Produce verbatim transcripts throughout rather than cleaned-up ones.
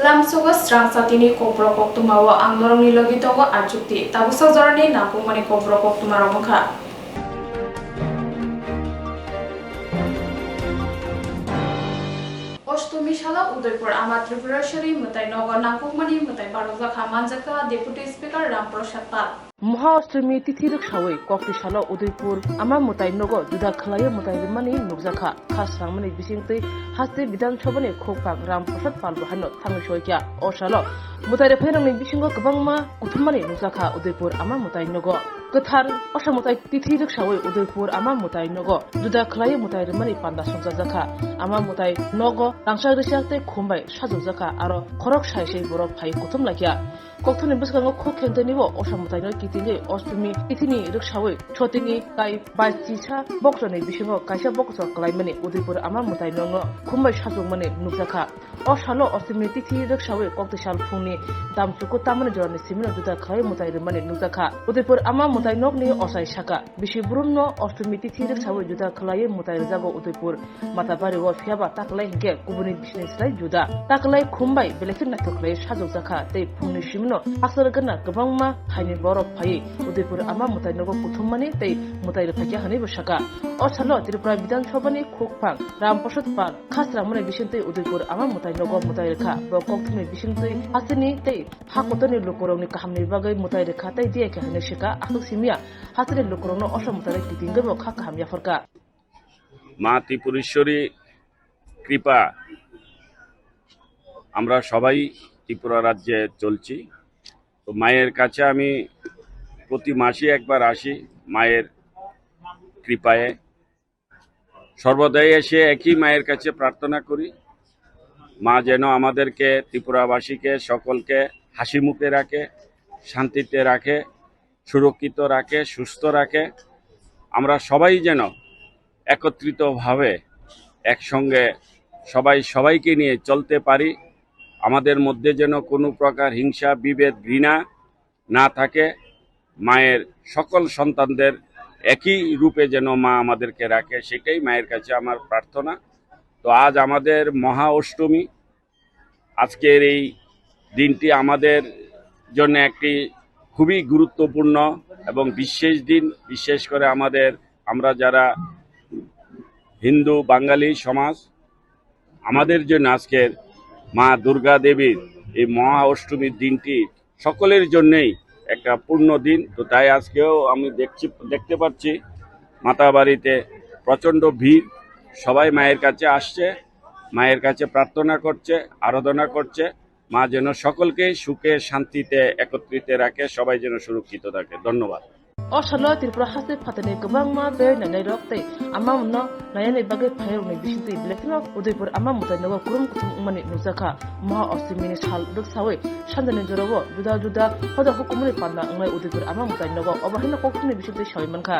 Tamsogo srang satini kokborok koktwmao ang norokni logi tongo achukti. Tabuksa jorani nangkukmani kokborok koktwmarok wngkha. Ostumi salo Udaipur Ama Tripureshwari mwtai nogo nangkukmani mwtai barokjakha, manjakha Deputy Speaker Ram Prasad Pal. Moha Ostumi tithi rwksawi kokti salo Udaipur Ama mwtai nogo juda khwlaiwi mwtai rwmani nukjakha. Kha srangmani bisingtwi haste Bidhan Sabhani khukphang Ram Prasad Pal bo haino thangwi soikha. O salo mwtai rwphainirokni bisingo kwbangma kuthumani nukjakha Udaipur Ama mwtai nogo. Kwthar Osa mwtai tithi rwksawi Udaipur Ama mwtai nogo juda khwlaiwi mwtai rwmani panda songchajakha. Ama mwtai nogo rangchak rwchak tei khum bai sajokjakha, aro khorok sai sai borok phai kuthum laikha. Kokthumni bwskango khuk khengtwinibo Osa mwtaino kitingwi Ostumi tithini rwksawi sotini tai bai chisa boksoni bisingo kaisa bokso kwlaimani Udaipur Ama mwtaino khum bai sajokmani nukjakha. O salo Ostumi tithi rwksawi kokti sal phungni damchuku tamani jorani simino juda khwlaiwi mwtai rwmani nukjakha. Udaipur Ama mwtai nokni ochai saka. Bisi burumno Ostumi tithi rwksawi juda khwlaiwi mwtai rwjago Udaipur Matabari o, phiyaba taklai hinkhe kubuni bisini slai juda. Taklai khum bai belai khe naithok khlaiwi sajokjakha tei phungni simino aswk gana kwbangma haini borok phaiwi Udaipur Ama mwtai nogo kuthummani tei mwtai rwphaikha hwnwibo sakha. O salo Tripura Bidhan Sabhani khukphang Ram Prasad Pal kha srangmani bisingtwi Udaipur Ama mwtai nogo mwtai rwkha. Bo kokthumni bisingtwi hasteni tei ha kotorni lukurokni kahamni bagwi mwtai rwkha tei diya khe hwnwi swkha. Aswk simiya hasteni lukurokno Osa mwtaino kitingwibo kha kaham yapharkha. মা ত্রিপুরেশ্বরী কৃপা, আমরা সবাই ত্রিপুরা রাজ্যে চলছি। তো মায়ের কাছে আমি প্রতি মাসে একবার আসি, মায়ের কৃপায় সর্বদাই এসে একই মায়ের কাছে প্রার্থনা করি, মা যেন আমাদেরকে, ত্রিপুরাবাসীকে, সকলকে হাসি মুখে রাখে, শান্তিতে রাখে, সুরক্ষিত রাখে, সুস্থ রাখে। আমরা সবাই যেন একত্রিতভাবে একসঙ্গে সবাই সবাইকে নিয়ে চলতে পারি। আমাদের মধ্যে যেন কোনো প্রকার হিংসা, বিভেদ, ঘৃণা না থাকে। মায়ের সকল সন্তানদের একই রূপে যেন মা আমাদেরকে রাখে, সেটাই মায়ের কাছে আমার প্রার্থনা। তো আজ আমাদের মহা অষ্টমী, আজকের এই দিনটি আমাদের জন্য একটি খুবই গুরুত্বপূর্ণ এবং বিশেষ দিন। বিশেষ করে আমাদের, আমরা যারা হিন্দু বাঙালি সমাজ, আমাদের জন্য আজকের মা দুর্গা দেবীর এই মহা অষ্টমীর দিনটি সকলের জন্যই একটা পূর্ণ দিন। তো তাই আজকেও আমি দেখছি, দেখতে পাচ্ছি মাতাবাড়িতে প্রচণ্ড ভিড়, সবাই মায়ের কাছে আসছে, মায়ের কাছে প্রার্থনা করছে, আরাধনা করছে। মা যেন সকলকে সুখে শান্তিতে একত্রিত রাখে, সবাই যেন সুরক্ষিত থাকে। ধন্যবাদ। O salo Tripura haste phatarni kwbangma bey nainairok tei ama no nainani bagwi phaiyarokni bisingtwi belai kheno Udaipur Ama mwtai nogo kurum kuthum wngmani nukjakha. Moha Ostimini sal rwksawi sanjani jorao juda juda hoda hukumuni panda wngnai Udaipur Ama mwtai nogo. Obo haino kokthumni bisingtwi sawi mankha.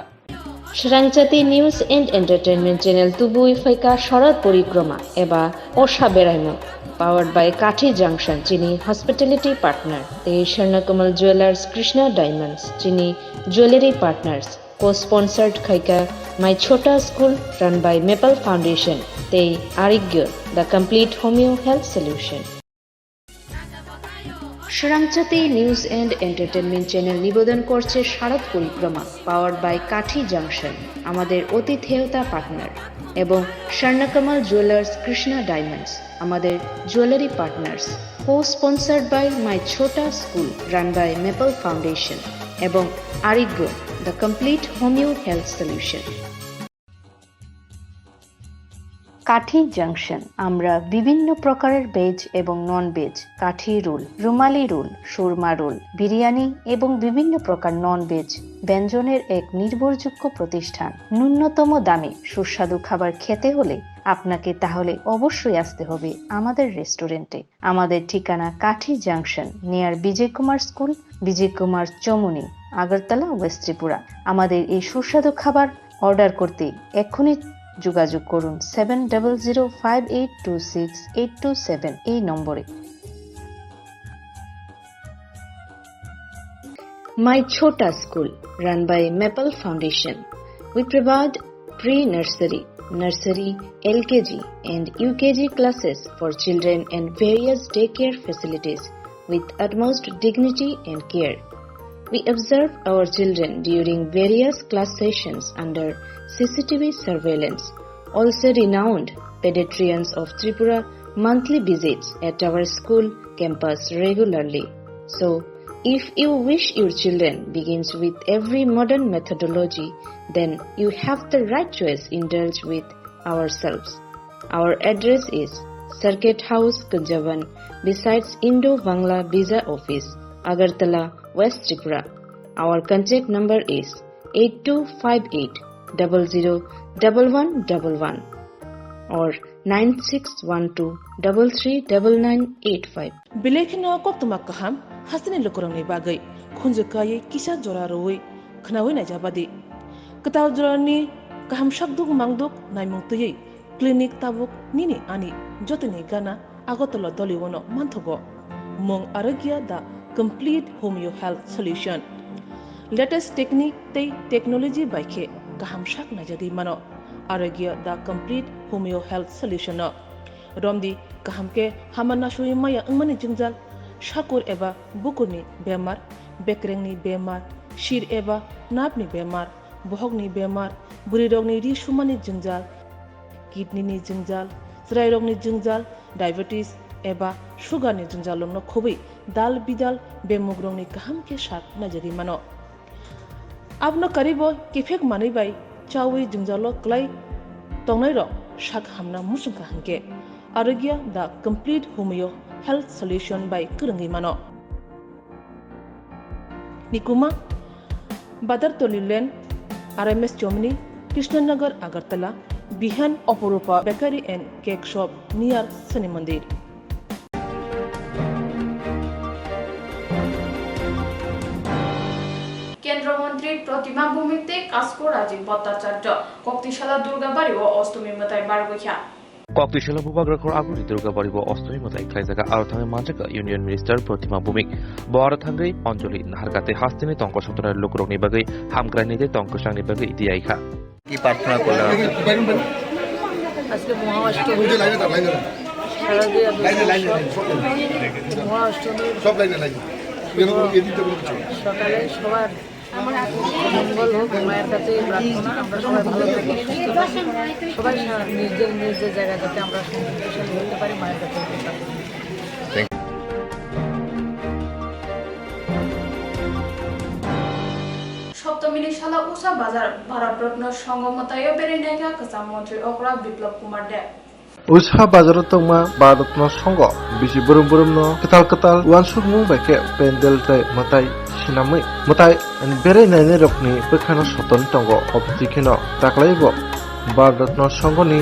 Srangchati News and Entertainment Channel tubui phaikha Sharad Porikroma eba Osha Beraimo, powered by Kathi Junction, chini hospitality partner, tei Sharnakamal Jewelers, Krishna Diamonds, chini jewellery partners, co-sponsored khaikha My Chhota School, run by Maple Foundation, tei Arigyo, the complete homeo health solution. Srangchati News and Entertainment Channel নিবেদন করছে শারদ পরিক্রমা, powered by কাঠি জাংশন, আমাদের আতিথেয়তা পার্টনার, এবং স্বর্ণকমল জুয়েলার্স কৃষ্ণা ডায়মন্ডস, আমাদের jewellery partners, co-sponsored by My Chhota School, run by Maple Foundation, এবং আরোগ্য, the complete homeo health solution. কাঠি জাংশন, আমরা বিভিন্ন প্রকারের ভেজ এবং নন ভেজ, কাঠি রোল, রুমালি রোল, সুরমা রোল, বিরিয়ানি এবং বিভিন্ন প্রকার নন ভেজ ব্যঞ্জনের এক নির্ভরযোগ্য প্রতিষ্ঠান। ন্যূনতম দামে সুস্বাদু খাবার খেতে হলে আপনাকে তাহলে অবশ্যই আসতে হবে আমাদের রেস্টুরেন্টে। আমাদের ঠিকানা কাঠি junction, near Bijoy Kumar school, Bijoy Kumar Chowmuhani, Agartala, west Tripura. আমাদের এই সুস্বাদু খাবার অর্ডার করতে এক্ষুনি যোগাযোগ করুন seven double zero five eight two six eight two seven এই নম্বরে। My Chhota School, run by Maple Foundation. We provide pre-nursery, nursery, L K G, and U K G classes for children and various daycare facilities with utmost dignity and care. We observe our children during various class sessions under C C T V surveillance. Also, renowned pediatricians of Tripura monthly visits at our school campus regularly. So, if you wish your children begins with every modern methodology, then you have the right choice. Indulge with ourselves. Our address is Circuit House, Kunjaban, besides Indo-Bangla Visa Office, Agartala, West Tripura. Our contact number is eight two five eight double zero double one double one or nine six one two double three double nine eight five. Belai kheno koktwma kaham hasteni lukurokni bagwi khunju kaiwi kisa jora rwui khwnaui naijabadi. Kwtal jorani kaham sakduk mangduk naimung twiwi clinic tabuk nini ani jotoni gana Agartala Doliwono manthogo. Mung Arogya, the complete homeo health solution. Latest technique tei technology bai khe kaham sak naijagwi mano Arogya, the complete homeo health solution no. Romdi kaham khe hama nasui maya wngmani jwngjal, sakur eba bukurni bemar, bekrengni bemar, sir eba napni bemar, bohokni bemar, bwrwirokni ri sumani jwngjal, kidney ni jwngjal, chwrairokni jwngjal, diabetes eba sugar ni jwngjal rokno khobwi dal bidal bemugrokni kaham khe sak naijagwi mano. Abono karibo kiphek manwi bai chawi jwngjalo kwlai tongnairok sak hamna muchungkha hinkhe Arogya the complete homeo health solution bai kwrwngwi mano. Nikuma, Badartoli Lane, R M S Chomni, Krishnanagar, Agartala, Bihan, Oporupa Bakery and Cake Shop near Shani Mandir. Kendra Mantri Protima Bhumik tei Kasko Rajiv Bhattacharya Koktisala Durgabari o Ostomi mwtai bargwi kha. Koktisala Bubagra khor Aguri Durgabari o Ostomi mwtai khlaijak, aro thangwi manjakha Union Minister Protima Bhumik. Bo aro thangwi Anjali naharkha tei hasteni tongkol sotonai lukurokni bagwi hamkraini tei tongkwsangni bagwi diyaikha. কি প্রার্থনা করলেন আপনি? আজকে মহা অষ্টমী, শারদীয়া দুর্গা উৎসব। মহা অষ্টমীর সকালে সবার মঙ্গল হোক, মায়ের কাছে এই প্রার্থনা, আমরা সবাই ভালো থাকি, সুস্থ থাকি, সবাই সা-, নিজের নিজের জায়গায় যাতে আমরা শান্তিতে করতে পারি, মায়ের কাছে এই প্রার্থনা। Saptamini salo Usha Bazar Bharat Ratna Sangha mwtaio berai naikha kwcham montri okra Biplab Kumar Deb. Usha Bazar o tongma Bharat Ratna Sangha bisi brum brum no kwtal kwtal uansukmung bai khe pendel tei mwtai swnamwi mwtai berai nainai rokni bwkhano soton tongo. Obwtwi kheno taklai bo Bharat Ratna Sangha ni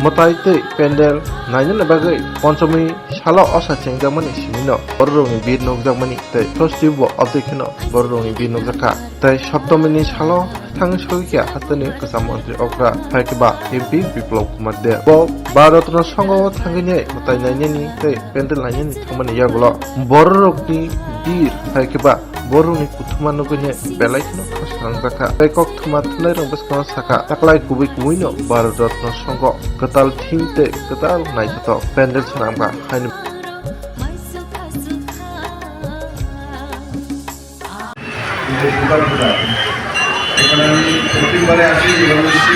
mwtai tei pendel nainani bagwi Ponchomi salo osa chengjakmani simi no bororokni bir nukjakmani tei Sosti bo obwtwi kheno bororokni bir nukjakha. Tei Saptamini salo thangwi sogwi khe hasteni kwcham montri okra hai khe ba M P Biplab Kumar Deb. Bo Bharat Ratna Sangha o thangwi nai mwtai nainani tei pendel nainani thangmani yagulo bororokni bir hai khe ba bororokni kuthuma nugwi nai belai kheno kha swnamjakha. Tei kok thuma thumnairok bwskango sakha, taklai kubui kubui no Bharat Ratna Sangha kwtal theme tei kwtal naithothok pendel swnamkha haino. এখানে আমি প্রতিবারে আসি এবং এসেছি।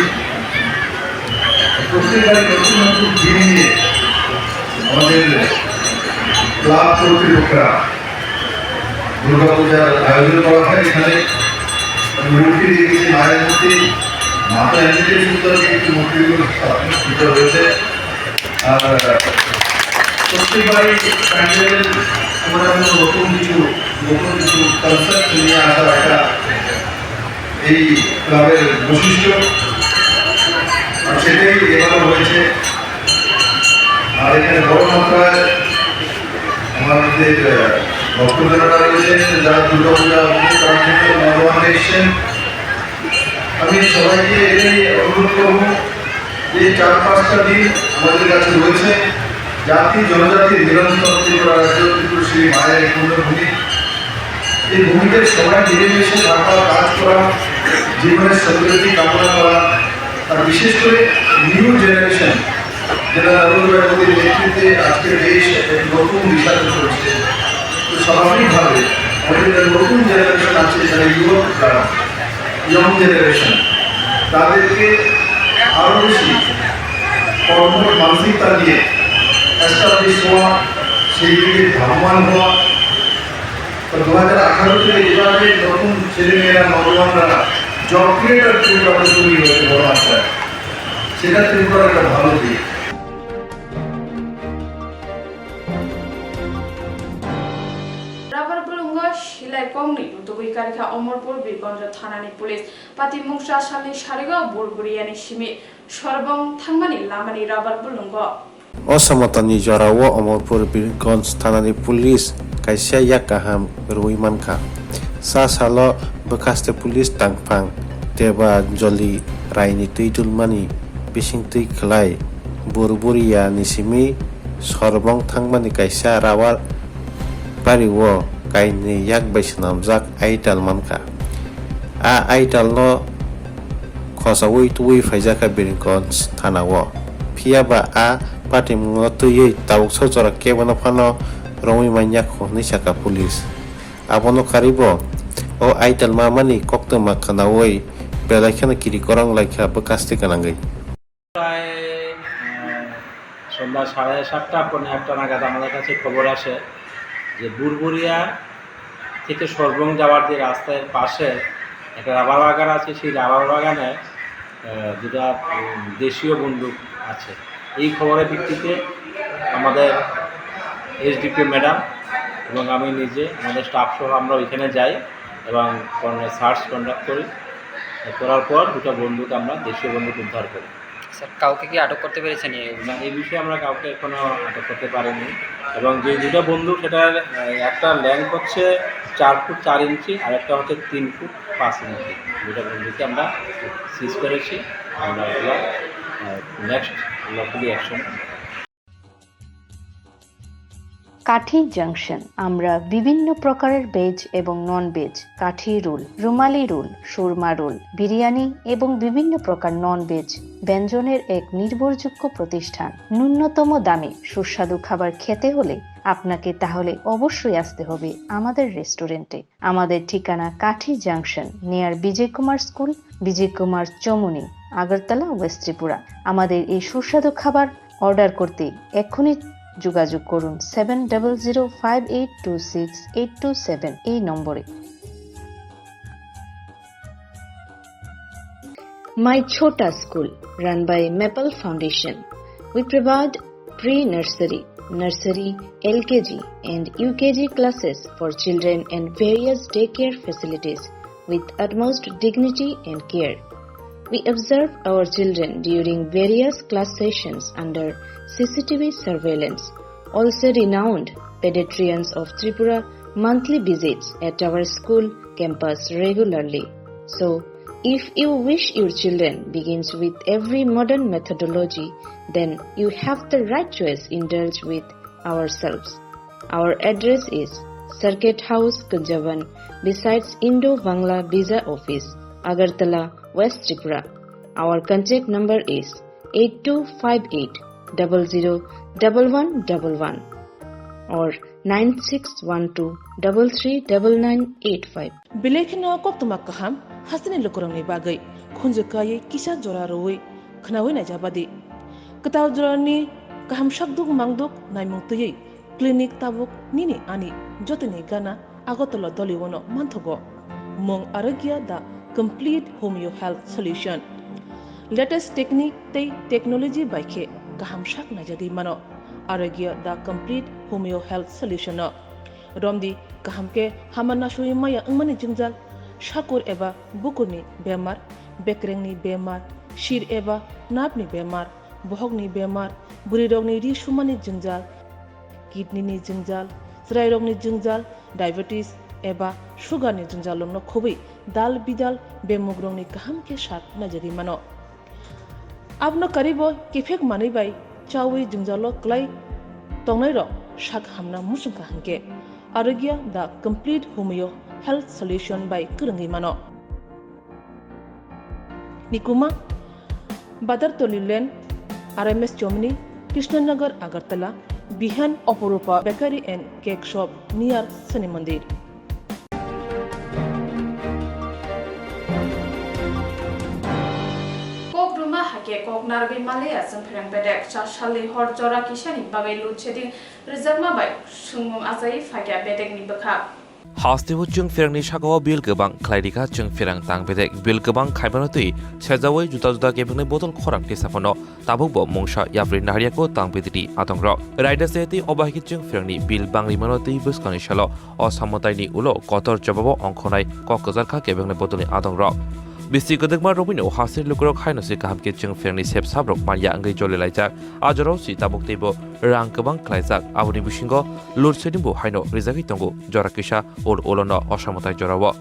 প্রত্যেকবারে নতুন নতুন থিম নিয়ে আমাদের ক্লাব কর্তৃপক্ষরা দুর্গাপূজার আয়োজন করা হয়। এখানে মূর্তি দেখেছি, মায়ের মূর্তি, মাতা এমনিতে সুন্দর, কিন্তু মূর্তিগুলো সাধারণ সুন্দর হয়েছে। আর প্রত্যেকবারই প্যান্ডেল আমরা কোনো নতুন কিছু, নতুন কিছু কনসেপ্ট নিয়ে আসা, এটা এই ক্লাবের বৈশিষ্ট্য। আর সেটাই এবারও হয়েছে। আর এখানে বড় মাত্রায় আমাদের, আহ, ভক্তজনেরা রয়েছেন, যারা দুর্গাপূজা উপভোগ করার জন্য নবগ্রামে এসছেন। আমি সবাইকে এটাই অনুরোধ করব, এই চার পাঁচটা দিন আমাদের কাছে রয়েছে জাতি জনজাতি মিলনস্থল ত্রিপুরা রাজ্য, ত্রিপুরা শ্রী মায়ের এই পুণ্যভূমি। এই ভূমিতে সবাই মিলেমিশে থাকা, কাজ করা, জীবনের সমৃদ্ধি কামনা করা, আর বিশেষ করে নিউ জেনারেশন, যেটা নরেন্দ্র মোদীর নেতৃত্বে আজকে দেশ এক নতুন দিশাতে চলছে, তো স্বাভাবিকভাবে আমাদের একটা নতুন জেনারেশন আছে, যারা যুবক, তারা ইয়ং জেনারেশন, তাদেরকে আরও বেশি কর্ম মানসিকতা নিয়ে এস্টাবলিশ হওয়া, সেই দিকে ধাবমান হওয়া। তো দু হাজার আঠারো থেকে যেভাবে নতুন ছেলেমেয়েরা, নওজোয়ানরা জব ক্রিয়েটার ত্রিপুরাতে তৈরি হয়েছে বড় মাত্রায়, সেটা ত্রিপুরার একটা ভালো দিক। Rubber bulungo silai kongni rutugwi karikha Omorpur Birgonjo thanani police. Patimung cha salni sarigo Burburiyani simi Sorbong thangmani lamani rubber bulungo. O samotani jorao Omorpur Birgonj thanani police kaisa yak kaham rwi mankha. Sa salo bwkhaste police tangphang teba joli raini twi dulmani bisingtwi khlai Burburiyani simi Sorbong thangmani kaisa rubber bario kainwi yak bai swnamjak aital mankha. A aitalno khosaui tubui phaijakha Birgonj thanao. Phiyaba a patimungno twiwi tabuk sojora kebono phano romwi manya kho hwnwi sakha police. Abono karibo o aital mamani koktwma khwnaui belai kheno kiri korang laikha bwkhaste gwnangwi. প্রায়, আহ, সন্ধ্যা সাড়ে সাতটা, পৌনে আটটা নাগাদ আমাদের কাছে খবর আসে যে বুরবুরিয়া থেকে সরবং যাওয়ার যে রাস্তার পাশে একটা রাবার বাগান আছে, সেই রাবার বাগানে, আহ, দুটা, উম, দেশীয় বন্দুক আছে। এই খবরের ভিত্তিতে আমাদের এসডিপিও ম্যাডাম এবং আমি নিজে, আমাদের স্টাফ সহ আমরা ওইখানে যাই এবং সার্চ কন্ডাক্ট করি। করার পর দুটো বন্দুক আমরা, দেশীয় বন্দুক উদ্ধার করি। স্যার, কাউকে কি আটক করতে পেরেছেন এই অভিযানে? না, এই বিষয়ে আমরা কাউকে এখনো আটক করতে পারিনি। এবং যে দুটো বন্দুক, সেটার, আহ, একটা লেন্থ হচ্ছে চার ফুট চার ইঞ্চি আর একটা হচ্ছে তিন ফুট পাঁচ ইঞ্চি। দুটো বন্দুককে আমরা সিজ করেছি। আমরা ওগুলো, আহ, নেক্সট লফুলি অ্যাকশন। কাঠি জাংশন। আমরা বিভিন্ন প্রকারের ভেজ এবং নন ভেজ, কাঠি রোল, রুমালি রোল, সুরমা রোল, বিরিয়ানি এবং বিভিন্ন প্রকার নন ভেজ ব্যঞ্জনের এক নির্ভরযোগ্য প্রতিষ্ঠান। ন্যূনতম দামে সুস্বাদু খাবার খেতে হলে আপনাকে তাহলে অবশ্যই আসতে হবে আমাদের রেস্টুরেন্টে। আমাদের ঠিকানা কাঠি junction, near Bijoy Kumar school, Bijoy Kumar Chowmuhani, Agartala, west Tripura. আমাদের এই সুস্বাদু খাবার অর্ডার করতে এক্ষুনি যোগাযোগ করুন seven double zero five eight two six eight two seven এই নম্বরে। My Chhota School, run by Maple Foundation. We provide pre-nursery, nursery, L K G and U K G classes for children and various daycare facilities with utmost dignity and care. We observe our children during various class sessions under C C T V surveillance. Also renowned pediatricians of Tripura monthly visits at our school campus regularly. So, if you wish your children begins with every modern methodology, then you have the right choice. Indulge with ourselves. Our address is Circuit House, Kunjaban, besides Indo-Bangla Visa Office, Agartala, West Tripura. Our contact number is eight two five eight double zero double one double one or nine six one two double three double nine eight five. Belai kheno koktwma kaham hasteni lukurokni bagwi khunju kaiwi kisa jora rwui khwnaui naijabadi. Kwtal jorani kaham sakduk mangduk naimung twiwi clinic tabuk nini ani jotoni gana Agartala Doliwano manthogo. Mung Arogya the complete homeo health solution. Latest technique tei technology bai khe kaham sak naijagwi mano. Arogya the complete homeo health solution no. Romdi kaham khe hama nasui maya wngmani jwngjal, sakur eba bukurni bemar, bekrengni bemar, sir eba napni bemar, bohokni bemar, bwrwirokni ri sumani jwngjal, kidney ni jwngjal, chwrairokni jwngjal, diabetes eba sugar ni jwngjal rokno khobwi dal bidal bemugrokni kaham khe sak naijagwi mano. Abono karibo kiphek manwi bai chaui jwngjalo kwlai tongnairok sak hamna muchungkha hinkhe Arogya the complete homeo health solution bai kwrwngwi mano. Nikuma, Badartoli Lane, R M S Chomni, Krishnanagar, Agartala, behind Oporupa Bakery and Cake Shop, near Shani Mandir. Kok rwma hakhe kok narwgwi maliya chwngpherang bedek, cha salni hor jora kisani bagwi load shedding rwjakma bai swngmung achai phakya bedekni bwkha. Hasteo chwngpherangni sakao bill kwbang khlai rikha chwngpherang tang bedek. Bill kwbang khaimano twi sejaui juda juda kebengni bodol khorang tisa phano tabukbo mungsa yapri naharya ko tang bedekni adongrok. Raida se tei obo hai khe chwngpherangni bill bangrimano tei bwskangni salo o samwtaini ulo kotor jobabo ongkhornai kok kwchar kha kebengni bodolni adongrok. Bisi kwdwkma romwino hasteni lukurok haino se kaham khe chwngpherangni sep sabrok manya wngwi joli laijak. A jorao si tabuk teibo rang kwbang khlaijak. Aboni bisingo load shedding bo haino rijagwi tongo jora kisa ul ulono osamwtai jorao.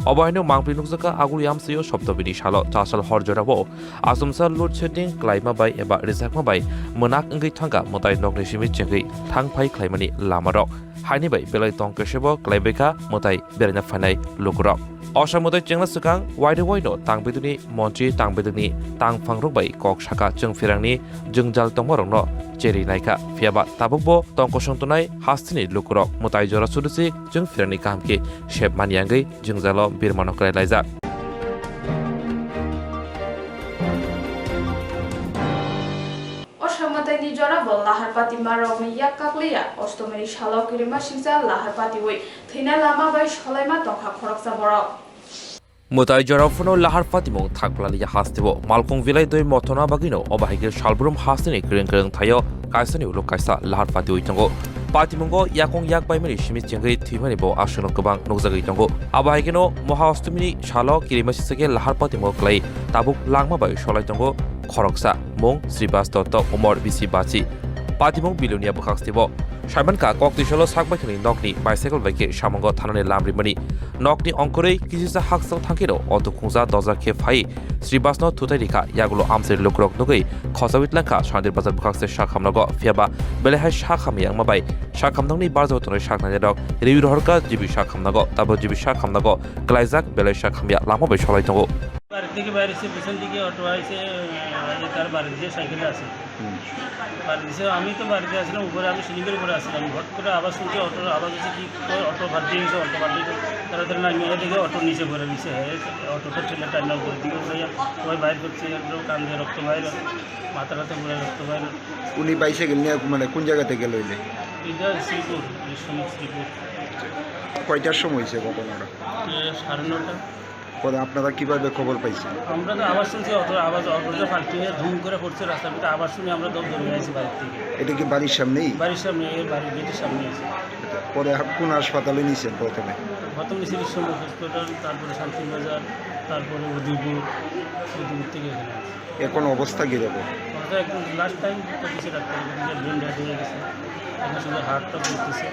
Obo haino mangpili nukjakha Aguli amchaio Saptami ni salo chasal hor jorao achomsa load shedding klaima bai eba rijakma bai mwnak wngwi thangkha mwtai nokni simi chengwi thang phai khlaimani lamarok. Haini bai belai tong kesebo klaibaikha mwtai beraina phainai lukurok. Osa mwtai chengna swkang wairwi waino tang bidukni montri tang bidukni tang phangrok bai kok saka chwngpherangni jwngjal tongmarokno cheri naikha. Phiyaba tabukbo tong kosong tongnai hasteni lukurok mwtai jora sudusi chwngpherangni kaham khe sep manya wngwi jwngjalo birmano kwrai laijak. O samwtaini jora bo lahar patima rokni yak kakliya, Ostomini salo kirima singcha lahar patiwi thwina lama bai solaima tongkha khoroksa borok. Mwtai jorao phano lahar patimung thakphlaliya hasteo malkhung vilai doi mothona bagwino obo hai khe salbrum hasteni kwrwng kwrwng thaio kaisani ulo kaisa lahar patiwi tongo. Patimungo yakung yak baimani simi chengwi thwimani bo aswkno kwbang nukjagwi tongo. Abo hai kheno Moha Ostomini salo kirima singcha khe lahar patimungo kwlai tabuk langma bai solai tongo khoroksa. Mung Sribas Dotto, umor bisi bachi. Patimung Bilonia bwkhak stibo. Saimankha, kok twisalo sak baithangni nokni bicycle bai khe samungo thanani lam rimani. Nokni ongkhorwi kisisa hakchal thangkheno auto khungja doja khe phai Sribasno thutai rikha, yagulo amchaini lukurok nugwi khochaui tlangkha Sandir Bazar bwkhakse sak hamnago. Phiyaba belai hai sak hamya wngma bai sak hamnokni barjao tonwi sak nainai rok riwi rohorkha G B sak hamnago. Tabuk G B sak hamnago klaijak belai sak hamya lama bai solai tongo. বাড়ি থেকে বাইরেছে, পিছন দিকে অটো আইছে, আহ, তার বাড়ি দিয়ে সাইকেলে আসে। হুম। বাড়ি দিছে, আমি তো বাড়িতে আসলাম, উপরে আমি সিলিংয়ের উপরে আসলাম। হট করে আবার শুনছি অটোর আওয়াজ হচ্ছে, কি কয়, অটো ফাটিয়ে গেছে, অটো ফাটিয়ে গেছে। তাড়াতাড়ি নামিয়ে দেখে অটো নিচে পড়ে গেছে। হ্যাঁ, অটোটা ঠেলে টাইম করে দিয়ে ওরা সবাই বাইর করছে, এরপরে কান দিয়ে রক্ত বাইর, মাথা টাথা পুরো রক্ত বাইর। উনি বাইসাইকেল নিয়ে মানে কোন জায়গাতে গেল হইলে? এটা শ্রীপুর, বিশ্বনাথ শ্রীপুর। কয়টার সময় হয়েছে ঘটনাটা? এ, সাড়ে নটা। পরে আপনারা কিভাবে খবর পাইছেন? আমরা তো আওয়াজ শুনছি, অটো আওয়াজ, অটোটা ফালতু হয়ে ধুম করে পড়ছে রাস্তার ভিতরে, আওয়াজ শুনে আমরা দৌড় দৌড়ে আইছি বাড়ির থেকে। এটা কি বাড়ির সামনেই? বাড়ির সামনে, এই বাড়ির গেটের সামনে আছে। পরে হা-, কোন হাসপাতালে নিয়েছেন প্রথমে? প্রথম নিয়েছি বিশ্বনাথ হসপিটাল, তারপরে শান্তিবাজার, তারপরে উদয়পুর, উদয়পুর থেকে এখানে আসছি। এখন অবস্থা কিরকম? অবস্থা একদম লাস্ট টাইম তো কিছু ডাক্তার বলছে ব্রেন ডেড হয়ে গেছে, এখন শুধু হার্টটা পড়তেছে।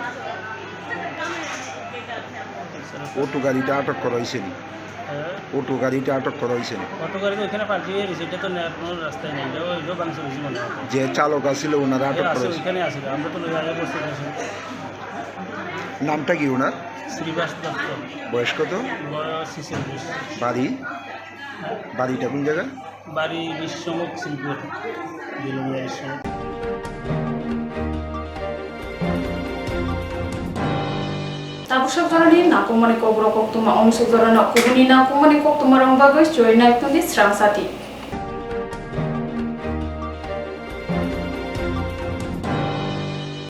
অটো গাড়িটা আটক করা হয়েছে নি? হ্যাঁ? অটো গাড়িটা আটক করা হয়েছে নি? অটো গাড়ি তো ওইখানে পার্কিং হয়ে গেছে, এটা তো নেওয়ার কোনো রাস্তাই নেই, এটা ওই, ওইটাও ভাঙচুর হয়েছে মনে হয়। যে চালক আছিল, ওনারা আটক হ্যাঁ, করা আছে, হয়েছে? ওইখানে আছে, আমরা তো লই আগে বসতে গেছি। নামটা কি ওনার? শ্রীবাস দত্ত। বয়স কত? বয়স ছেচল্লিশ। বাড়ি? হ্যাঁ? বাড়িটা কোন জায়গা? বাড়ি বিশ্বমুখ শ্রীপুর, বিলোনিয়া বিশ্বমুখ। Tabuk sokjorani nangkukmani kokborok koktwma, omsok jorano kubuni nangkukmani koktwma rok bagwi choi naiktwngdi srang sati.